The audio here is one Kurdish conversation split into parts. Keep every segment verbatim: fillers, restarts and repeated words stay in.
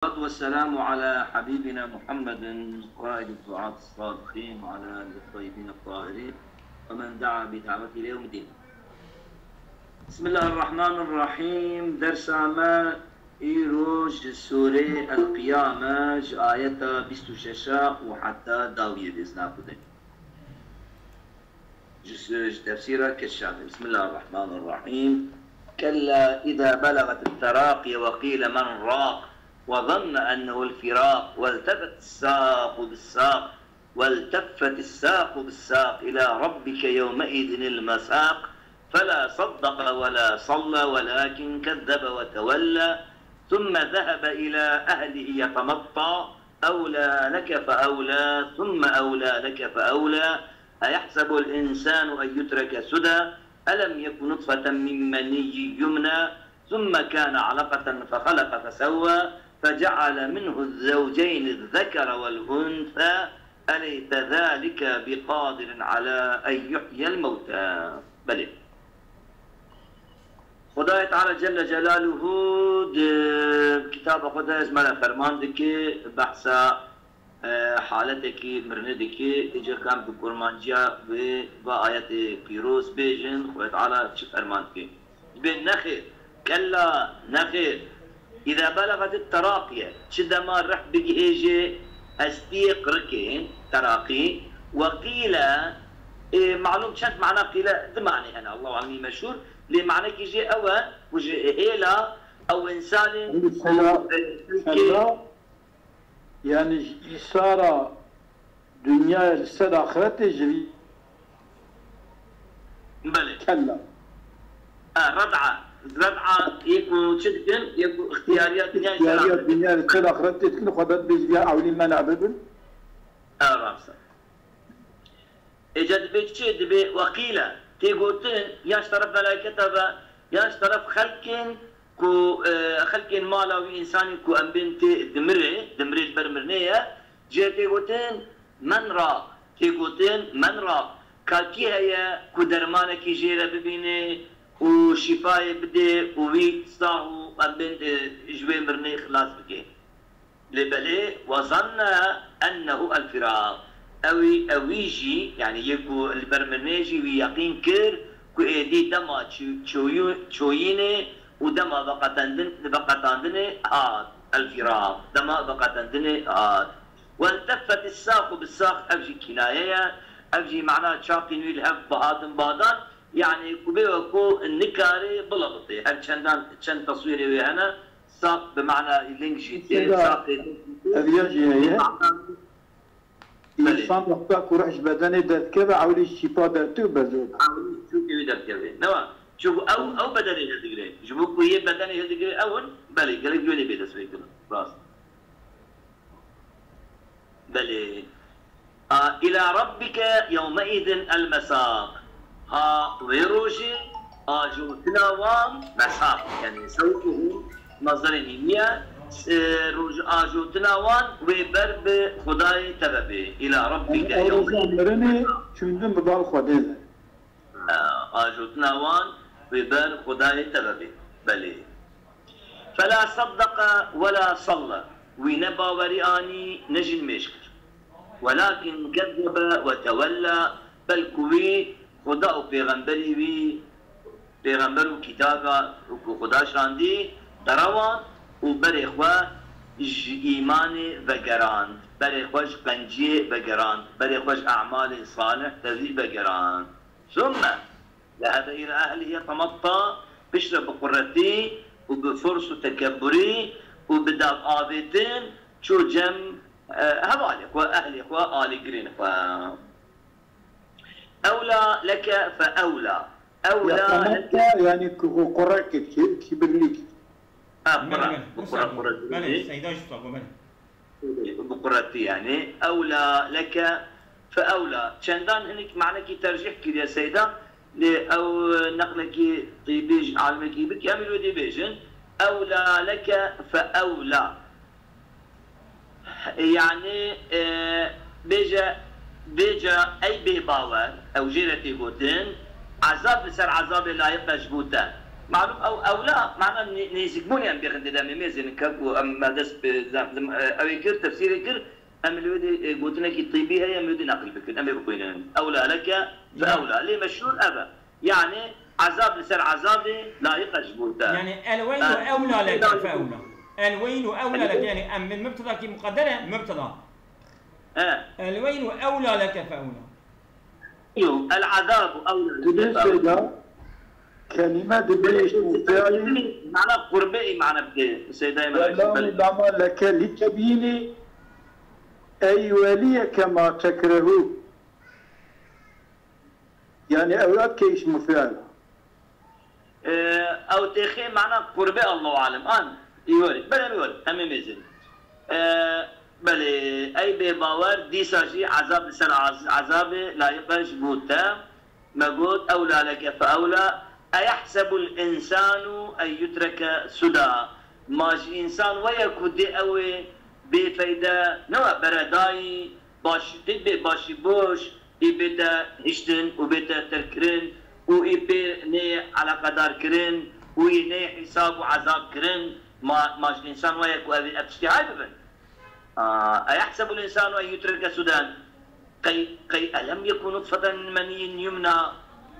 والصلاة والسلام على حبيبنا محمد قائد الدعاة الصادقين وعلى آله الطيبين الطاهرين ومن دعا بدعوته إلى يوم الدين. بسم الله الرحمن الرحيم. Dersa me îro ji Sûrê El-Qiyame, ji ayeta bîst û şeş û heta dawiyê, bi îzna Xwedê. Ji, ji tefsîra Keşşafê. بسم الله الرحمن الرحيم. كلا إذا بلغت التراقي وقيل من راق وظن أنه الفراق والتفت الساق بالساق والتفت الساق بالساق إلى ربك يومئذ المساق فلا صدق ولا صلى ولكن كذب وتولى ثم ذهب إلى أهله يتمطى أولى لك فأولى ثم أولى لك فأولى أيحسب الإنسان أن يترك سدى ألم يك نطفة من مني يمنى ثم كان علقة فخلق فسوى فجعل منه الزوجين الذكر والأنثى أليس ذلك بقادر على أن يحيي الموتى. Belê. Xwedayê Teala Celle Celaluhu di kitaba xwe de ji me re ferman dike, behsa, e, haletekî mirinê dike, êca ka em bi kurmanciya wê va ayetê pîroz bêjin, Xwedayê Teala çi ferman dike? Dibê nexêr, kella, nexêr. إذا بلغت التراقي، çi dema rih bigihêje estiyê qirikê, teraqî, وقيل، ê, malûm çend mana qîle, di manê hene, Allahu alem meşhûr, lê manekî jê ew e ku ji hêla ew însanê Hêla, ku, e, kella, yani ji îsara dinyayê li ser axiretê ji vî Belê. Kella. Ha, red'a. Red'a yê ku çi dikin? Yê ku ixtiyariya dinyayê ser axiretê. Dinyayê ser axiretê dikin, xwe dibêjin ya ewlî mena bibin. Ha, rast e. Êca dibê çi? Dibê وقيل. Tê gotin, ya ji teref melayketa ve, ya ji teref xelkên ku, e, xelkên mala wî, însanî ku em bên tê dimire, dimirê li ber mirinê ye, jê tê gotin من راق, tê gotin من راق, ka kî heye ku dermanekî jê re bibîne û şîfayê bide û wî sah û em bên, e, ji wê mirinê xilas bike. Lê belê, وظن أنه الفراق. Ewî, ewî jî, yani yê ku li ber mirinê jî wî yeqîn kir ku êdî dema çi-, çoyû-, çoyînê û dema veqetendin-, veqetandinê hat. الفراق. Dema veqetendinê hat. والتفت الساق بالساق, ev jî kînaye ye. Ev jî mana çaqên wî li hev bihatin badan. Yani ku bê weko nikare bilebitê. Her çendan, çend teswîrê wê hene. Saq bi mana ling jî tê, Mesela, saqê ev ya jî heye. Mana Belê. Însan wexta ku rih ji bedenê derdikeve, ewlî şîpa dertê û bezê de. Ewlî çûkê wî derdikeve. Ne wa? Çunku ew, ew bedenê hildigire. Ji bo ku yê bedenê hildigire ew in, belê, gerek wê bê destpêkirin. Rast. Belê. A, إلى ربك يومئذ المساق. Ha wê rojê ajotina wan, mesaq, yani sewquhum, mazdarê mîmî ye, e, roj-, ajotina wan wê ber bi Xwedayê te ve bê. إلى ربك Yani ew roja يومئذ mirinê المساق. Çûndin bi bal Xwedê ve. Ha, ajotina wan wê ber Xwedayê te ve bê. Belê. فلا صدق ولا صلى. Wî ne bawerî anî, ne jî nimêj kir. ولكن كذب وتولى. Belku wî Xuda û pêxemberî wî, pêxember û kitaba ku Xuda şandî, derewand û berê xwe ji îmanê vegerand, berê xwe ji qenciyê vegerand, berê xwe ji emalê salih tevî vegerand. ثم ذهب إلى أهله يتمطى, piştre bi quretî û bi firs û tekebburî û bi dav avêtin çû cem, e, hevalê xwe, ehlê xwe, alîgirên xwe. أولى لك فأولى. أولى لك. Yetematta, yani ku-, ku-, qurek kir, ki-, kibirlî kir. Ha, Belê, qura, belê. bi qura, qura Belê, kibirlî. Seyda jî sabû, belê. Bi quretî yani. Ewla leke fe ewla. Çendan hinek manekî tercîh kiriye Seyda. Lê ew neqlekî tîbî ji alimekî bike, em ê wê dê bêjin. Ewla leke fe ewla. Yani, e, bêje, bêje ey bêbawer, ew jê re tê gotin, ezab li ser ezabê layiq e ji bo te. Malum ew ewla, mana nê-, nêzîkbûnê em bêxin tê de, em ê mêzênin kek û em me dest bi zem-, zem-, e, ew ê kir, tefsîrê kir, em li wê dê, e, gotinekî tîbî heye, em wê dê neqil bikin, em ê bixwînin. Ewla leke fe ewla. Lê meşhûr ev e. Yani ezab li ser ezabê layiq e ji bo te. Yani el weylu ewla leke fe ewla. El weylu ewla leke, yani em min mubtedakî muqedder e, mubteda. He. El weylu ewla leke fe ewla. Yo, el azabu ewla leke fe ewla. Seyda, kelîme dibe îsmî fiilî. Mana qurbe î mana bide. Seyda, mana qurbe. Lama leke li tebînî ey weliyeke ma tekrehu. Yani ewlad ke îsmî fiil. Ew têxê mana qurbe, Allahu alem. An, î werî. Belê, î werî. Em ê mêzin. E, belê, ey bêbawer, dîsa jî ezab li ser az-, ezabê layiq e ji bo te. Me got, ewla leke fe ewla. Eyehsebul insanu en yutreke suda. Ma ji însan we ye ku dê ew ê bêfeyde, ne we beredayî, baş, tê bê başî boş, ê bête hiştin û bête terkkirin û ê pê neyê eleqedar kirin û ê neyê hîsab û ezab kirin, ma, ma ji însan we ye ku ev, ev tiştê hay bibin? A, eyehsebul insanu en yutreke sudan. Qey, qey elem yeku nutfeten min meniyyin yumna.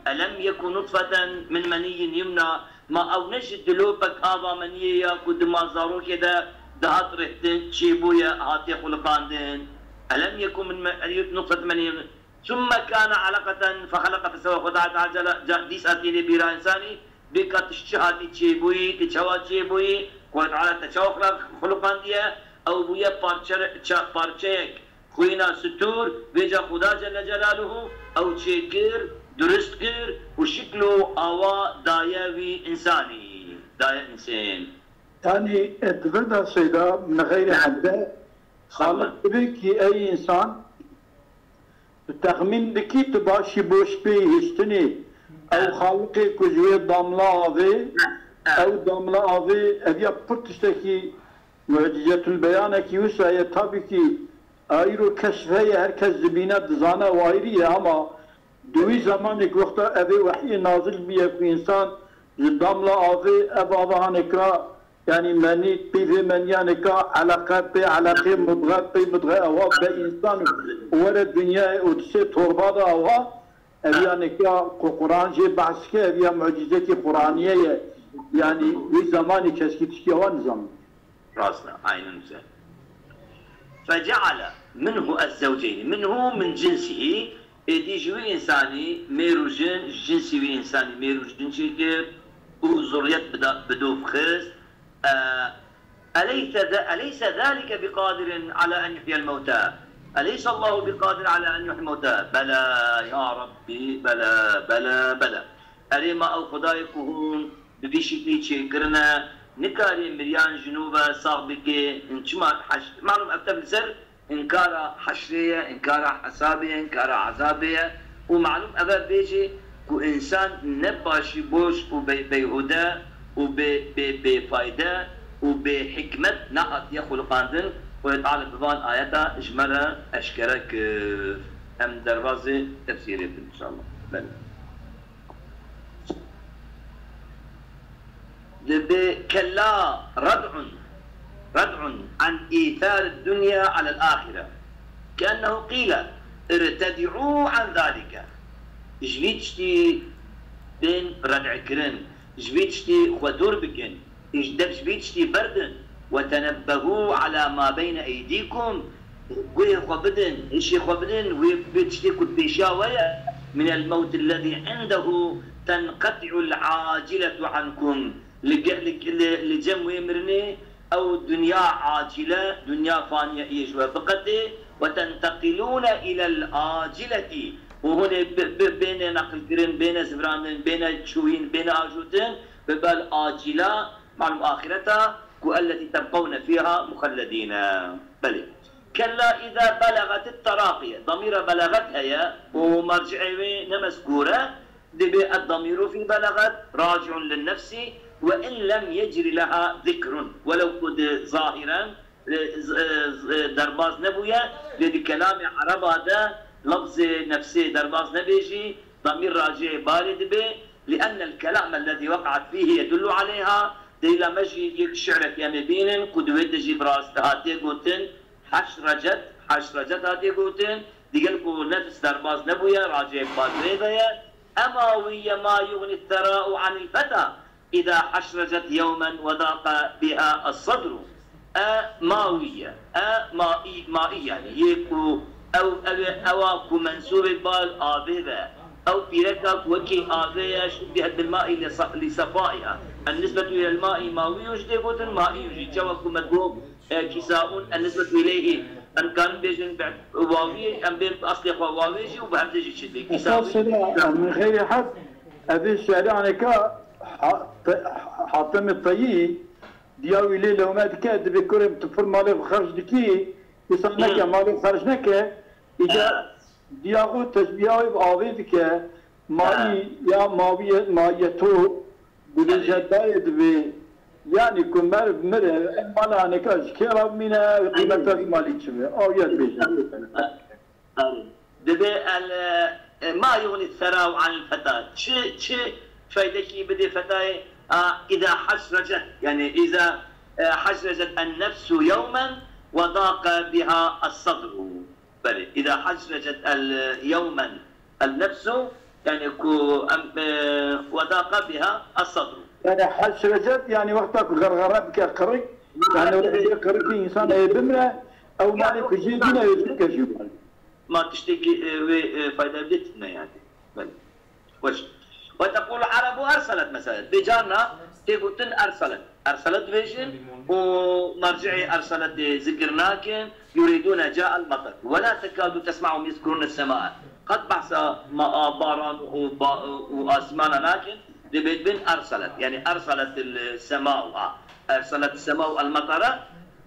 Elem yeku nutfeten min meniyyin yumna. Ma ew ne ji dilopek ava meniyê ya ku di ma zarokê de dihat rihtin, çêbûye, hatiye xuliqandin. Elem yeku min me-, nutfeten meniyyin. Summe kâne eleqeten fexeleqe fesewwe. Xweda Teala ca-, dîsa tê lê bîra însanî, bê ka tu ji çi hatî çêbûyî, tu çawa çêbûyî, Xweda Teala te çawa xula-, xuluqandiye, ew bûye parçe-, ça-, parçeyek xwîna stûr, vêca Xweda Celle Celaluhu ew çêkir, durust kir û şikl û awa daye wî însanî, daye însên. Yanî, e, di vir de Seyda, min xeyrê hevde, Xaliq dibê kî ey însan, tu texmîn dikî tu başî boş pê hiştinî. Ew Xaliqê ku ji wê damla avê, ew damla avê, ev ya pir tiştekî mucîzetulbeyanekî wisa ye. Tabî kî, ayîro keşf heye, her kes dibîne, dizane, ew ayrî ye, ama di wî zemanê ku wexta evê wehyê nazil bûye ku însan ji damla avê, ev ava hanekira, yanî menî, pîvê meniya nika, eleqe, pê eleqê, mudxe, pê mudxe, ewa be însan û were dinyayê û di sê torba de ewa, ev ya nika ku Quran jê behs dike, ev ya mucîzetî Quraniye ye. Yanî wî zemanî keskî tiştî ewa nizam. Rast e, aynen wisa. Feceale minhu ezzewceyni. Minhu min cinsihî, êdî ji wî însanî mêr û jin, ji cinsî wî însanî mêr û jin çêkir û zurriyet bi da-, bi dov xist. E, eleyse ze-, eleyse zalike biqadirin ala en yuhyiyel mewta. Eleyse Allahu biqadir ala en yuhyiyel mewta. Bela, ya Rabbi, bela, bela, bela. Erê ma ew Xwedayê ku hûn bi vî şiklî çêkirine, nikarê miriyan ji nû ve sax bike, çima heş-, malum ev tev li ser înkara heşrê ye, înkara hesabê ye, înkara ezabê ye û malum ev e bêjê ku însan ne başî boş û bey-, beyhude û bê-, bê-, bêfayde û bê hikmet nehatiye xuliqandin. Xwedê Teala bi van ayeta ji me re eşkere kir. Em derbazê tefsîrê bin inşallah. Belê. Dibe kella red'un, red'un an îthar dunya alel ahire. Keennehu qîle irtedi'u an zalike. Ji vî tiştî bên red'kirin, ji vî tiştî xwe dûr bikin. Îş dev ji vê tiştî berdin. Ve tenebbehu ala ma beyne eydîkum. Guhê xwe bidin, hişê xwe bidin, wê, wê tiştê ku pêşiya we ye. Minel mewtillezî indehu tenqeti'ul aciletu ankum. Li ge-, li, li, li cem wê mirinê ew dinya acile, dinya faniye yê ji we biqetê. Ve tenteqilûne ilel acileti. Û hûn ê bi, bi, bêne neqilkirin, bêne zivirandin, bêne çûyîn, bêne ajotin. Bi bel acila, malum axireta, ku elleti tebqewne fîha muxelledîne. Belê. Kella îza belegatit teraqiye. Damîra belagat heye û merciê wê ne mezkûr e. Dibê ed damîru fî belagat raci'un lin nefsî ve in lem yecri leha zikrun. Welew ku di zahiren, e, z-, e, z-, e, derbaz nebûye, lê di kelamê ereba de lafzê nefsê derbaz nebê jî, damîr raci'ê barê dibe. لأن الكلام الذي وقعت فيه يدل عليها. Dêla me jî yek şi'rek em ê bînin ku di wê de jî bi rast hatiye gotin, heşrecet, heşrecet hatiye gotin, digel ku nefs derbas nebûye, racê bal wê de ye. Ema wî ye ma yuxni thera'u anil feta, إذا حشرجت يوما وضاق بها الصدر. E ma wî ye. E ma î, ma î yani. Yê ku ew, ew ê, ewa ku mensûbê bal avê be. Ew pîreka ku wekî avê ye, şubbihet bil ma'i li sa-, li sefaiha. En nisbetu ilel ma'i ma wî û jî tê gotin ma î û jî. Çawa ku me got, e, kisaun, en nisbetu ileyhi. Em karin bêjin bi wawiyê, em bên bi eslê xwe wawê jî û bi hevdê jî çi dibê. Esas Kisaun. Şerî, em min xeyrê heft, evê şerî aneka ha-, te-, Hatemê Teyî, diya wî lê lewme dike, dibê kurê min tu pir malê xwe xerc dikî, îsa neke, malê xerc neke, îca diya xwe teşbîha wê bi avê dike, maî ya mawiyê, maiyeto, dibêje dayê dibê, yanî ku meriv mire, ev mala aneka ji kê re bimîne, qîmeta vî malî çi be? Awiya dibêje. Dibê el, e, ma yuxni thera'u anil feta. Çi, çi feydekî bidê fetayê? A, îza hesrecet, yani îza, e, hesrecet en nefsu yewmen ve daqe biha es sadru. Belê, îza hesrecet el, e, yewmen el nefsu, yani ku em, e, ve daqe biha es sadru. Yani hesrecet, yani wexta ku xerxere bike qirik, yani wexta qirikî însan ê bimre, ew malê ku jê bîne ê bike jî. Ma tiştekî, e, wê, e, fayda bê tune yani. Belê. Weş. Ve tequlu Erebu erselet mesela. Bê carna tê gotin erselet. Erselet dibêjin û merci'ê erseletê zikir nakin. Yuridune ca'el matar. Ve la tekadu tesma'u yezkurune sema. Qet behsa ma-, a, baran û ba-, û asmana nakin. Dibê dibên erselet. Yani erselet el sema. Erselet sema el matara.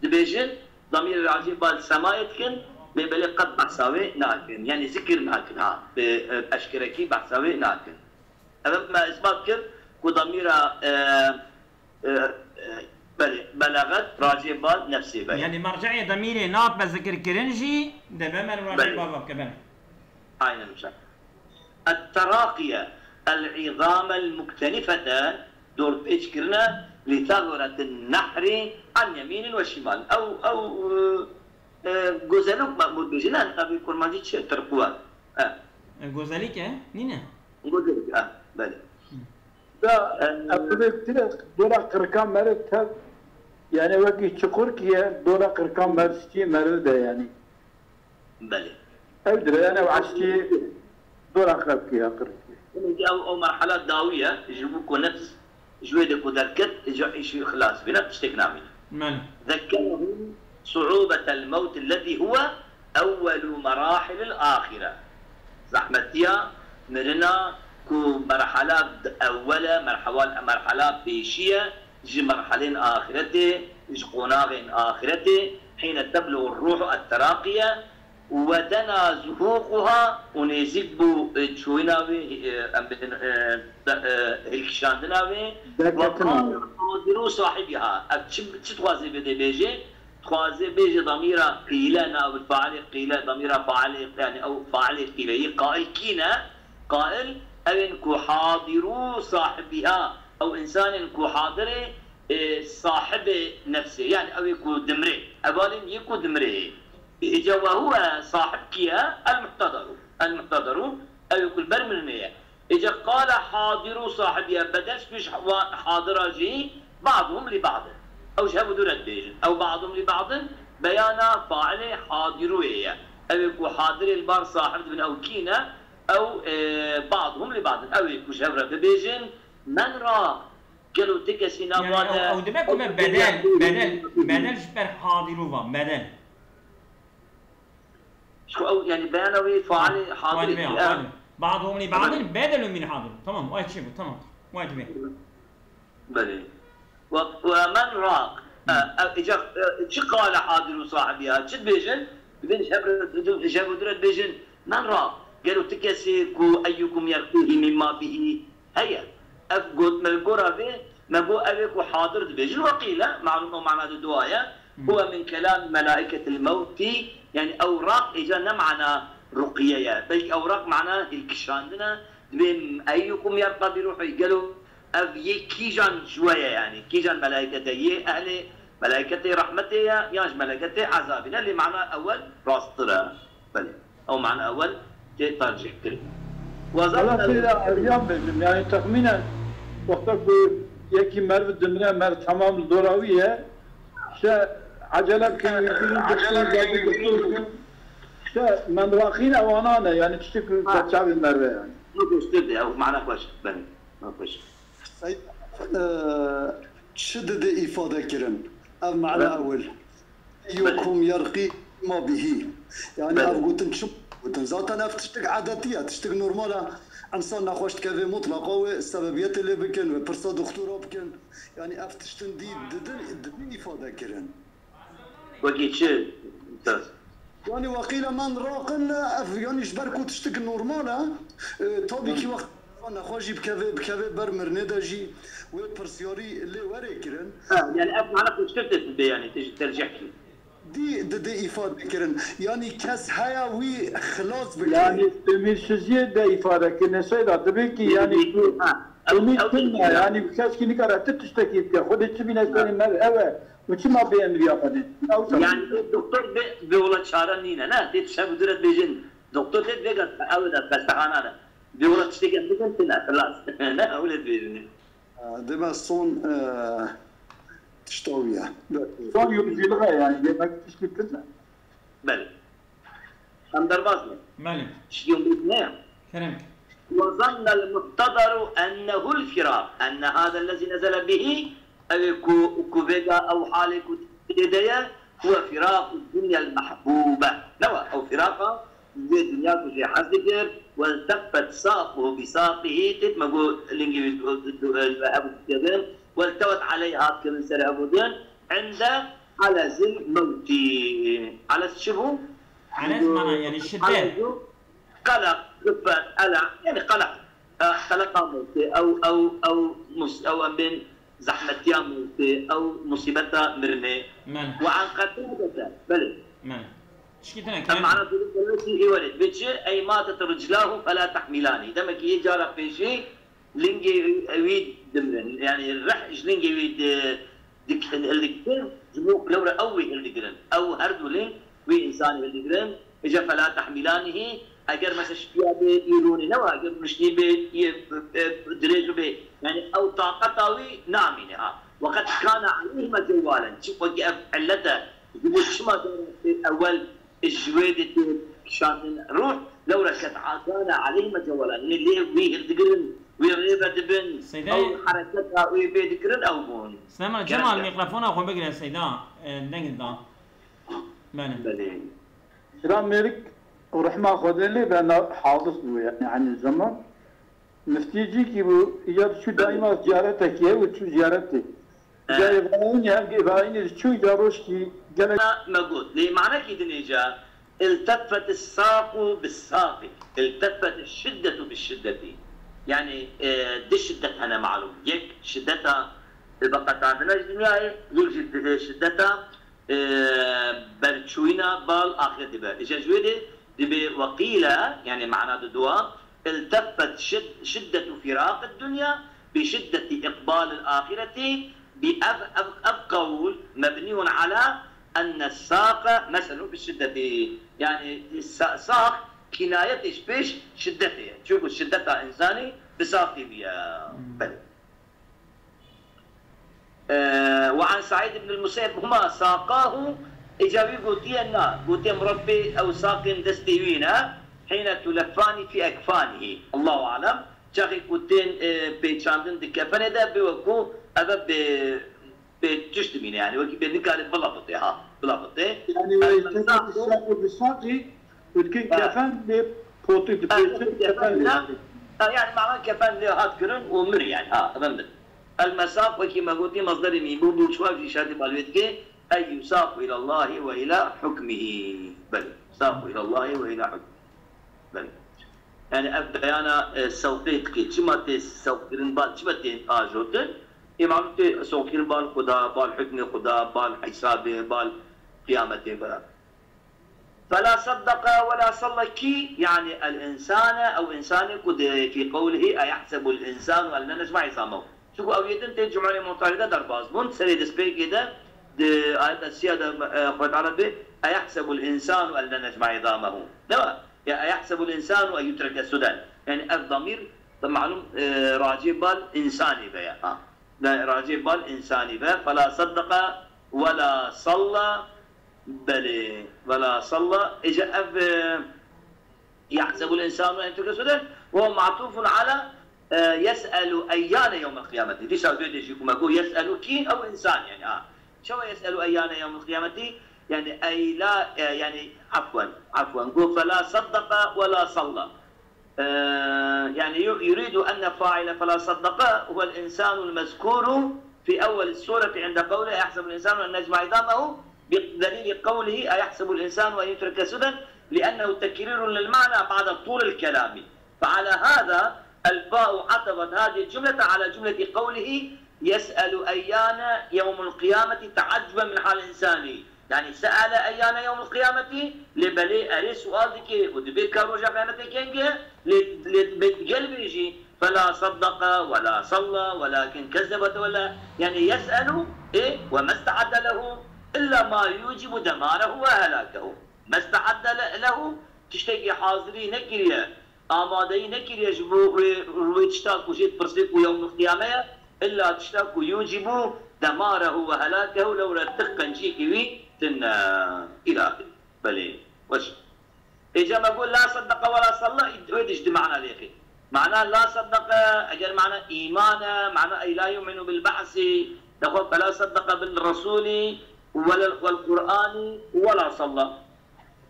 Dibêjin Damîrê racî bal semayê dikin, lê belê qet behsa wê nakin. Yanî zikir nakin ha. Bi, e, eşkerekî behsa wê nakin. Ev me îsbat kir ku damîra, e, e, e, belê, belaxet racê bal nefsê be. Yanî merce'ê damîrê nat be zikirkirin jî debe me racê bal bike, belê. Aynen wisa. التراقي العظام المكتنفة، dorpêç kirine, لثغرة النحر عن يمين وشمال. Ew, ew, e, e, gozelok me, me dibêjin, ne, ev kurmancî çi? Tirqu e. E. E, gozelik e? Nîne? Gozelik, e, belê. Hı. Da, e, ev dora qirika meriv tev, yani wekî çuqurkî ye, dora qirika meriv stî meriv de yani. Belê. Ew dire, yani ew eştî dora qirikî ya qirikî. Ew, ew merhala dawî ye, ji bo ku nefs ji wê de ku derket, îca îşî xilas bîne, tiştek namîne. Belê. ذكرهم صعوبة الموت الذي هو أول مراحل الآخرة. Zehmetiya mirina ku merhala ewwel e, merhewal-, merhala pêşî ye, ji merhalên axiretê, ji qonaxên axiretê, حين تبلغ الروح التراقي، ودنا زهوقها، û nêzîk bû, e, çûyîna wê, e, em bêjin, e, de-, e, hilkişandina wê. Derketina wê. وقال حاضروا صاحبها. Ev çi, çi dixwaze bê de bêje? Dixwaze bêje damîra qîle, nav failê qîle, damîra failê, yani ew failê qîle yê qail kî ne? Qail, ew ên ku hadirû sahibiha, ew însanên ku hadirê, e, sahibê nefsê, yani ew ê ku dimrê, hevalên yê ku dimrê. Îca we huwe sahib kî ye? El muhtedaru. El muhtedaru, ew ê ku li ber mirinê ye. Îca qale hadirû sahibiha, bedel ji pêş wa-, hadira jî, ba'duhum li ba'din. Ew ji hev û dû re dibêjin. Ew ba'duhum li ba'din, beyana failê hadirûyê ye. Ew ê ku hadirê li bar sahib dibin ew kî ne? Ew, e, ba'duhum li ba'din. Ew ê ku ji hev re bibêjin, men ra, gelo ti kesî nav Yani wan ew, e, ew dibe ku ew me ê bedel, bedel, bedel ji ber hadirû va, bedel. Ji xwe ew, yani beyana wî failê hadirê. Failê, failê. Ba'duhum li ba'din bedelun min hadir. Tamam, ay çi bu, tamam. Vay dibe. Belê. Ve, ve men raq. E, e, îca, e, çi qale hadirû sahibiha? Çi dibêjin? Dibên ji hev re, di, di, ji hev û dû re dibêjin, men raq. Gelo ti kesê ku eyyukum yerqîhi mimma bihi heye. Ev got, me gora vê, me got ev ê ku hadir dibêjin. Ve qîle, malûm o mana de dua ye. Hı. Huve min kelam melaiketil mewtî, yani ew raq îca ne mana ruqiye ye. Belkî ew raq mana hilkişandin e, Divê eyyukum yerqa bi ruhî, gelo ev yê kîjan ji we ye, yanî kîjan melaykete, yê ehlê melayketê rehmetê ye yan ji melayketê ezabî ne? Lê mana ewel rasttir e. Belê. Ew mana ewel tê tercîh kirin. Wezan Wala tê de ev yan bêjim, yanî texmînen wexta ku yekî meriv dimire, meriv temam li dora wî ye, işte ecele bikin, wî bikin, doktor, doktor bikin. İşte menraqîn ewana ne, yanî tiştek li ser çavê merive yanî. Ew goştir de, ew mana xweş. Belê. Ma xweş. Sey-, e, çi dide îfade kirin? Ev mana ewil. Eyyukum yerqî ma bihî. Yani ev gotin çi gotin? Zaten ev tiştek edetî ye, tiştek normal e. Însan nexweş dikeve mutlaqa wê sebebiyetê lê bikin, wê pirsa doktora bikin. Yani ev tiştin dî didin, didin îfade kirin. Wekî çi? Yanî weqîla men raqin ev, yanî ji ber ku tiştek normal e, e, tabî kî wext nexweş jî bikeve, bikeve ber mirinê de jî wê pirsiyarî lê were kirin. Ha, yani ev mana xweştir tê dibê, yani tê ji tercih kî. Dî didê îfade kirin. Yanî kes heye wî xilas bike. Yani ümîdsiziyê de îfade kirine seyda. Dibê kî yani ku ha, ümîd tune, yani kes kî nikare ti tiştekî bike. Xwedê çi bîne serê me ev e. Û çima bê emriya Xwedê? Ew çawa? Yani doktor bê, bê wela çare nîne, ne? Tê tişe bi dûre dibêjin. Doktor tê vêga ew de xestexana de. Bê wela tiştekî em bikin tine, xilas. Ne, ew lê dibêjin. Deme son, e, tişta wî ye. Son yolculuğa yani, demek tişkî tune. Belê. Em derbas ne. Belê. Tişkî hûn bêjin ne? Kerem. وظن المحتضر أنه الفراق، أن هذا الذي نزل به، ew ê ku, ku vêga ew halê ku tê de ye, هو فراق الدنيا المحبوبة. Ne wa, ew firaqa vê dinya ku jê hez dikir, والتفت ساقه بساقه، têt me got lingê wî hebû dikevin, والتوت عليه، hat kirin ser hebû din, عند حلز الموت. Helez çi bû? Helez mana yani şiddet. Helezu, qelaq, xiffet, elaq, yani qelaq. E, qeleqa mewtê, ew, ew, ew mus-, ew em bên zehmetiya mewtê, ew musîbeta mirinê. Men. Ve an qetadete, belê. Men. Tişkî tune Em kerem. Mana dûrî kelmekî î werê. Bi çi? Ey matet riclahu fela tehmilani. Demek ki yê cara pêşî lingê wî dimirin. Yani reh ji lingê wî di-, dik-, hildigirin. Ji bo lewre ew wî hildigirin. Ew her du ling wî însanî hildigirin. Îca fela tehmîlanîhî, eger mesela şiya bê î rûnî ne wa, eger rûniştî bê, yê, e, dirêj bê, yani ew taqeta wî namîne ha. Weqet kana aleyhime cewalen, çi wekî ev illet e, ji bo çima ewel ji wê de tê kişandin ruh, lewre ket kana aleyhime cewalen, yani lê wî hildigirin, wî rê vedibin, Seyda. Ew hereketa wî bê dikirin, ew bûn. Seyda, Cemal, kerem. Mikrofona xwe bigire, Seyda, e, deng da. Belê. Belê. Şira Mêrik û rehma Xwedê lê be na-, hadis bû, yani, aynı zaman. Miftî cîkî bû, îcar çû daîma ziyaretekê û çû ziyaretê. He. Îcar Îbrahîmî hem Îbrahîmî çû îcar roşkî gelek. Me got, lê manekî din ê ca, التفت الساق بالساق، التفت الشدة بالشدة. Yani, e, di şiddet hene malum. Yek şiddeta veqetandina ji dinyayê, yek jî di-, şiddeta e, berçûyîna bal axretê be. Îja ji wê de dibê weqîle, yani mana di dua, التفت شد-، شدة فراق الدنيا بشدة إقبال الآخرة، bi ev, ev, ev qewul مبني على أن الساق مثل بالشدة. Yani sa-, saq kinayetê ji pêş şiddetê ye. Çunku şiddeta însanî bi saqî bûye. Hmm. Belê. Ee, وعن سعيد بن المسيب هما ساقاه، îca wî gotiye na, gotiye murad pê ew saqên destê wî ne, حين تلفان في أكفانه. Allahu alem, çaxê ku tên, e, pêçandin di kefenê de, bê wekû eve bê, bê tişt dimîne, yani wekî bê nikare bila bitê, ha, bila bitê. Yani, wê teke saqê bi saqî, wekî kefen lê potî dipêçin, kefen lê. Ha, yani mana kefen lê hat kirin û mir yani, ha, efendim. El mesaq wekî me gotî, mazderê mîm bû, bû çawa jî îşaretê bal wê dike, ey yusaqu ilallahi ve ila hukmihi. Belê, yusaqu ilallahi ve ila hukmihi. Belê. Yani ev beyana, e, sewqê dike. Çima tê sewqkirin bal, çima tê ajotin? Ê malum tê sewqkirin bal Xuda, bal hukmê Xuda, bal hesabê, bal qiyametê bera. فلا صدق ولا صلى kî? Yani el-insane, ew insanê ku di, fî qewlihî, eyehsebul insanu ellen necma izamahu. Çunku ew yê din tê cumleyê mutarîde derbas bûn. Serê destpêkê de, di ayeta siya de, e, Xwedê Teala dibê, eyehsebul insanu ellen necma izamahu. Ne wa? Ya eyehsebul insanu en yutreke sudan. Yani ev damîr, malum, e, racê bal insanî be ya. Ha. Racê bal insanî be. Fela saddaka wela salla. Belê. Wela salla. Îca ev, e, yehsebul insanu en yutreke sudan. Ve huve me'tufun ala, e, yes'elu eyyane yevmel qiyameti. Dîsa duyê de jî ku me got yes'elu kî? Ew insan yani. Ha. Çawa yes'elu eyyane yevmel qiyameti? Yani ey la, e, yani afwen, afwen. Got fela saddaka wela salla. يعني يريد أن فاعل فلا صدق هو الإنسان المذكور في أول السورة عند قوله أيحسب الإنسان أن نجمع عظامه، بدليل قوله أيحسب الإنسان أن يترك سدى، لأنه تكرير للمعنى بعد طول الكلام. فعلى هذا الفاء عطفت هذه الجملة على جملة قوله يسأل أيان يوم القيامة تعجبا من حال إنسانه. Yani se'ele eyyane yevmul qiyameti, lê belê erê sual dike û dibê ka roja qiyametê keng e, lê, lê bi gel bêjî, fela saddaka wela salla welakin kezzebe tewella. Yani yes'elu, e, ve mesta'adde lehu illa ma yucibu demarehu ve helakehu. Mesta'adde le-, lehu, tiştekî hazirî nekiriye, amadeyî nekiriye ji bo wê, wê tişta ku jê dipirsê ku yewmul qiyame ye, illa tişta ku yucîbû demarehu ve helakehu, lewre tix qenciyekî wî tune. Îlahî. Belê. Weş. Êca me got la seddeqa we la salla, wê dî ji di mana lêxê. Mana la seddeqa, eger mana îman e, mana ey la yu'minu bil ba'sî, dexwe fela seddeqa bil resûlî, welel, wel Qur'anî, we la salla.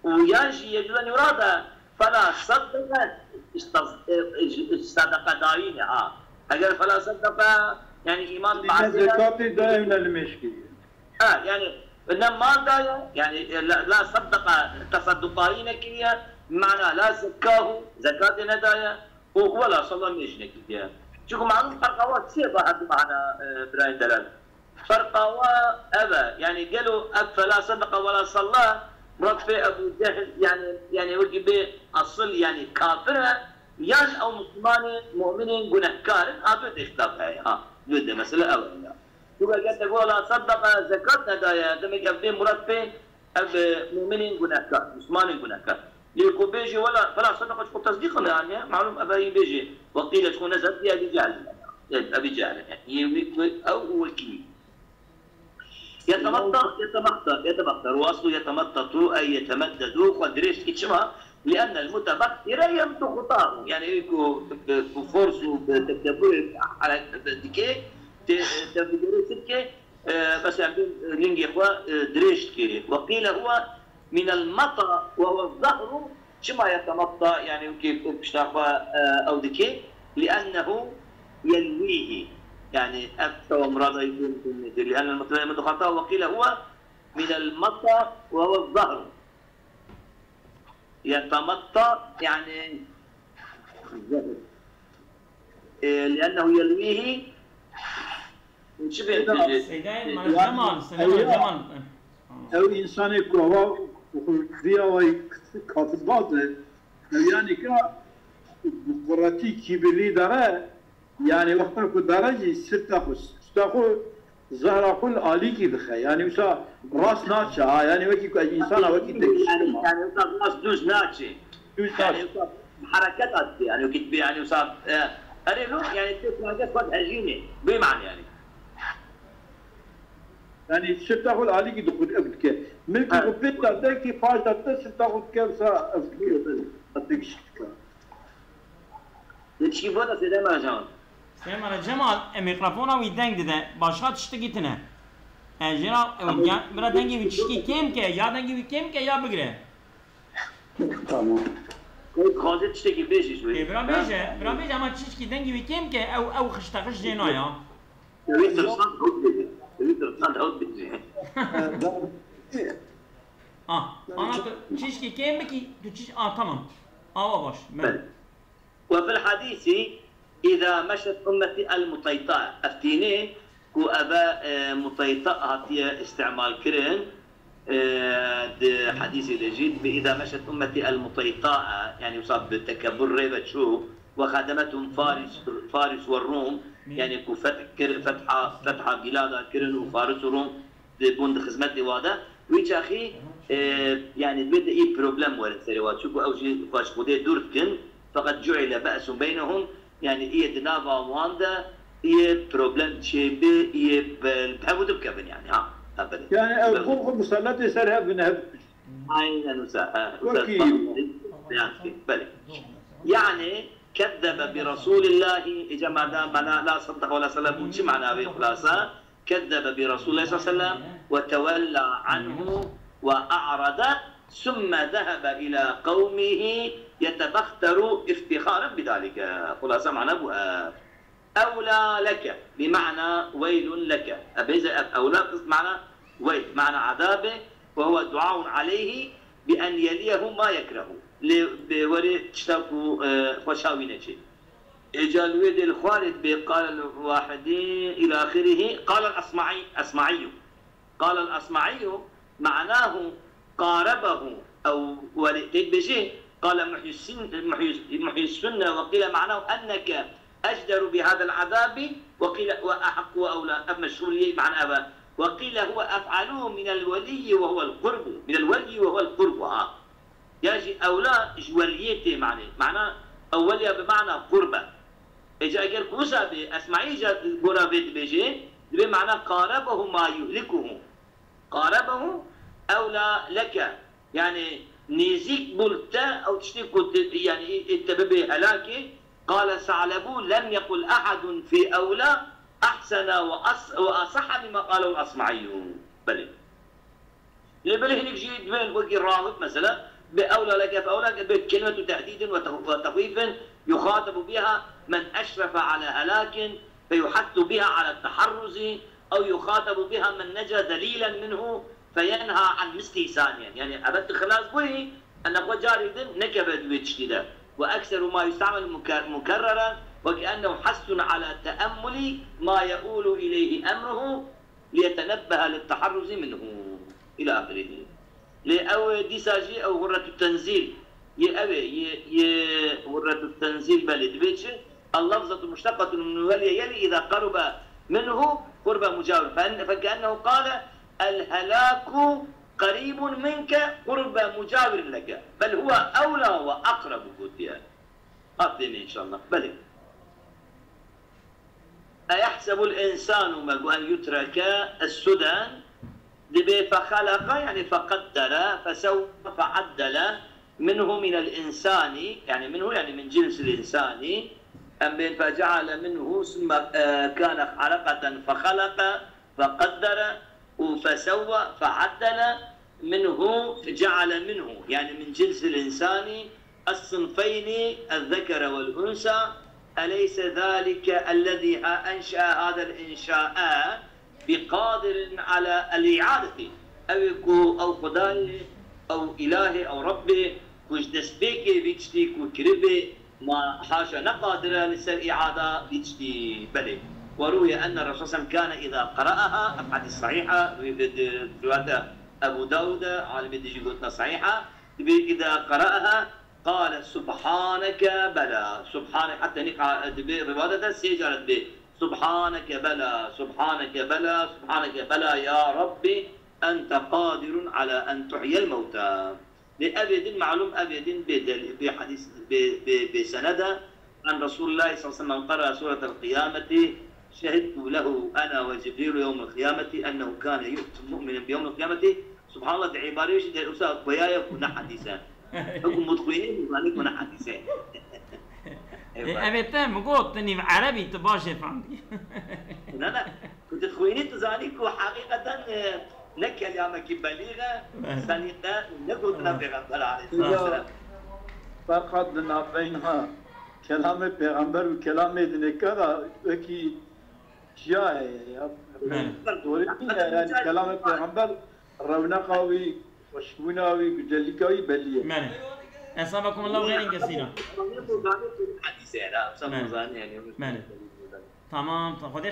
Û yan jî yê dî de nûra de fela seddeqe, ji tez-, e, ji, ji sedeqedayî ne, ha. Eger fela seddeqe, yani îman Dîne bahsê de zekatê daye û ne limêj kiriye. Ha, yani ne mal daye, yani, e, la, la seddeqe tesedduqayî nekiriye, mana la zekkahu, zekatê nedaye, û wela salla mêj nekiriye. Çunku malum ferqa wa çi ye ba her du mana, e, birayên delal? Ferqa wa ev e. Yani gelo ev fela seddeqa wela salla, Rabê Ebu Cehl, yani, yani wekî bê esil, yani kafir e, yan ew Müslümanê, mu'minên gunehkar in, ha, duyê de îxtilaf heye, ha. Duyê de mesele ev e ya. Çunku eger te got wela seddeqa zekat nedaye, demek ev bê murad bê ev, e, mu'minên gunehkar, Müslümanên gunehkar. Lê ku bêjê wela, fela seddeqa çiqo tesdîq ne, yani, malum ev ê bêjê, wekîle çiqo ne zat Ebu Cehl. Evet, Ebu Cehl. Yani, yê wî, wî, ew û wekî wî. Yetematta, yetematta, yetematta. Û aslu yetemattatu, ey yetemeddedu, xwe dirêj dike çima? Li'ennel mutebaxire yemtu xutahu. Yani, ku, ku fors û tekebburê dike, te, te bi gerê çi dike? E, mesela, lingê xwe, e, dirêj dike. Ve qîle huwe minel meta ve huwe zehru. Çima yetematta, yani wekî pişta xwe, e, ew dike? Li'ennehu yelwîhi. Yani ev tişta we murada yê din, din nedir? Li'ennel meta yemtu xutahu ve qîle huwe minel meta ve huwe zehru. Yetematta, yani zehir. E, li'ennehu yelwîhi. Çi bê Seyda, Seyda, Cemal, Selama, Cemal. Ew însanê ku hava xwe vîya wayî kafir baz e, ew yanî ka bi quretî kîbirlî dere, yanî wexta ku dere jî sirta xwe, sirta xwe, zehra xwe li alîkî dixe. Yanî wisa rast naçe ha, yanî wekî ku ez însana wekî te Yani, kiştim ha. Yani wisa rast dûz naçe. Dûz naçe. Yani wisa bi hereket dibê, yani wekî dibê, yani wisa, e, erê lo, yani tê ku hereket xwe dihejînê. Bê mane yani. Yani sirta xwe li alîkî dixwe ev dike. Milkê xwe pê de dike, paş de te sirta xwe dike, wisa ev dike. Ev dike. Yetişkî bana Seyda Mera Cemal. Seyda Mera Cemal, e, mikrofona wî deng dide. Başka tiştekî tine. E, jêra, e, Ama ya, bira dengê wî tişkî kêm ke, ya dengê wî kêm ke, ya bigire. Tamam. Xwazê tiştekî bêjî ji wê. E, bira bêje, bira bêje ama tişkî dengê wî kêm ke, ew, ew xiştexiş jê naya. Wî tirsan hewt bêje. Wî tirsan hewt bêje. Ah, ana tu çişkî kêm bikî, tu çiş-, ah, tamam. Awa baş. Belê. وفي الحديث إذا مشت أمتي المطيطة. Ev tînê ku eve, e, muteyta hatiye îstîmal kirin, e, di Hadîsê de jî bi "Îza meşet ummetî el-muteytaa", yanî wisa bi tekebur rê ve çû, "Ve xademethum Faris, Faris ve Rum", yanî ku feth kir, fetha, fetha Gîlada kirin û Faris û Rum di bûn di xizmetê wa de. Wî çaxî, e, yanî divê de î problem werin serê wa. Çunku ew jî xwe ji Xwedê dûr dikin. "Feqed cu'ile be'sun beynehum", yanî iyê di nava wan de iyê problem çêbi, iyê bi, bi hev û dibkevin yanî. Ha, ha, belê. Yani ew Belê. xwe, xwe musalletê ser hev bin, hev Aynen wisa, ha, wisa Wekî. Yani, belê. Yani, kezzebe bi Resulillahi, îca mana, mana la saddaka ve la sallâ, bu çi mana wê xulasa? Kezzebe bi Resulillahi sallallahu aleyhi ve sellem ve tevella anhu ve a'rada, sümme zehebe ila kavmihi yetebahteru iftiharen bidalike. Xulasa mana bu, e, Ewla leke, bi mana weylun leke. E, bêje ev ewla qist mana weyl, mana azabê, ve huve duaun aleyhi bi en yeliyehu ma yekrehu. Lê bi werê tişta ku, e, xweşa wî neçê. Êca li wê dê li xwarê dibê, qala li wahidî ila axirihî, qala el-Asmaî, Asmaîyu. قال الأصمعي معناه قاربه، أو ولي-، تيت بيجي، قال محيي السن-، محيي، محيي السنة، وقيل معناه أنك أجدر بهذا العذاب، وقيل وأحق وأولى، أما الشغل معنى أبا، وقيل هو أفعله من الولي وهو القرب، من الولي وهو القرب، ها. Ya jî ewla ji weliyê tê manê. Mana eweliya bi mana qurbe. Êca eger ku wisa bê, Esmaîl jî gora vê dibêje, dibê mana qarebehu ma yuhlikuhu. Qarebehu ewla leke. Yani nêzîk bû li te ew tiştê ku te, yani, ê, ê te bibê helakê. Qale Sa'lebu lem yequl ehadun fî ewla ehsena ve as-, ve asahha mimma qalehu el-Asmaîyû. Belê. Lê belê hinek jî dibên wekî rahib mesela, bi ewla leke fe ewla leke bi kelimetu tehdîdin ve te-, ve texwîfin yuxatabu biha men eşrefe ala helakin fe yuhassu biha ala teharruzi ew yuxatabu biha men neca zelîlen minhu fe yenha an mislî saniyen. Yani ebed tu xilas bûyî, ene xwe carê din nekeve di wê tiştî de. Ve ekseru ma yustamel muke-, mukerreren ve keennehu hassun ala teemmuli ma yeulu ileyhi emruhu liyetenebbehe litteharruzi minhu. Ila ahirihî. Lê ew dîsa jî ew gurretu tenzîl. Yê ew ê, yê, yê gurretu tenzîl belê. Dibê çi? Ellefzetu muşteqetun min weliye yeli îza qerube minhu qurbe mucawir. Fe-, fekeennehu qale el helaku qerîbun minke qurbe mucawirin leke. Bel huve ewla ve aqrebu gotiye. Hat têne inşallah. Belê. Eyehsebul insanu me got en yutreke es-sudan. Dibê fexeleqa, yani feqeddere, fesewve feaddele, minhu minel insani, yani minhu, yani min cinsil insani. Em bên feceale minhu, sümme, e, kâne alaqeten fexeleqa, feqeddere, û fesewve, feaddele, minhu, ceale minhu, yani min cinsil insani, es-sınfeyni, el-zekere vel-unsa, eleyse zalike ellezî ha enşa hadel inşae biqadirin ala el-i'adeti. Ew ê ku ew Xwedayê, ew Îlahê, ew Rebbê ku ji destpêkê vî tiştî ku kiribê, ma haşa ne qadir e li ser îada vî tiştî. Belê. Ve ruye enne Resul sallallahu aleyhi ve sellem kâne îzâ qara'aha, ev hadîs sahîh e, rivayete Ebu Dawud e, alimê din jî gotina sahîh e. Dibê îzâ qara'aha, qale subhaneke bela. Subhane-, hatta nîka dibê rivayete de sê care dibê. Subhaneke bela, subhaneke bela, subhaneke bela ya Rabbi, ente qadirun ala en tuhyel mewta. Lê evê din, malûm, evê din bê delî-, bê hedîs, bê, bê, bê sened e. An Resûlillahî sallallahu aleyhi ve sellem qera sûretel qiyameti, şehidtu lehu ena ve Cibrîlu yewmel qiyameti ennehu kâne yu'til mu'mine bi yewmel qiyameti. Subhanallah, di îbareyê jî de wisa goyaye ku ne hedîs e. Wekî mutxwînî zanî ku ne hedîs e. Ê, evê te mi got, tu nîv erebî, tu baş ê fendî. Ne, ne. Ku tu dixwînî, tu zanî ku heqîqeten, e, ne kelamekî belîg e, Belê. Selîqe, ne gotina Pêxember aleyhisselam. Ferqat li navbeyna kelamê Pêxember û kelamê dinêka de wekî çiya heye ya. Belê. Doğru değil mi? Yani kelamê Pêxember rewneqa wî, xweşbûna wî, güzelîka wî belî ye. Belê. Esabakumullahu xeyren kesîra. Belê. Belê. Tamam, ta-, Xwedê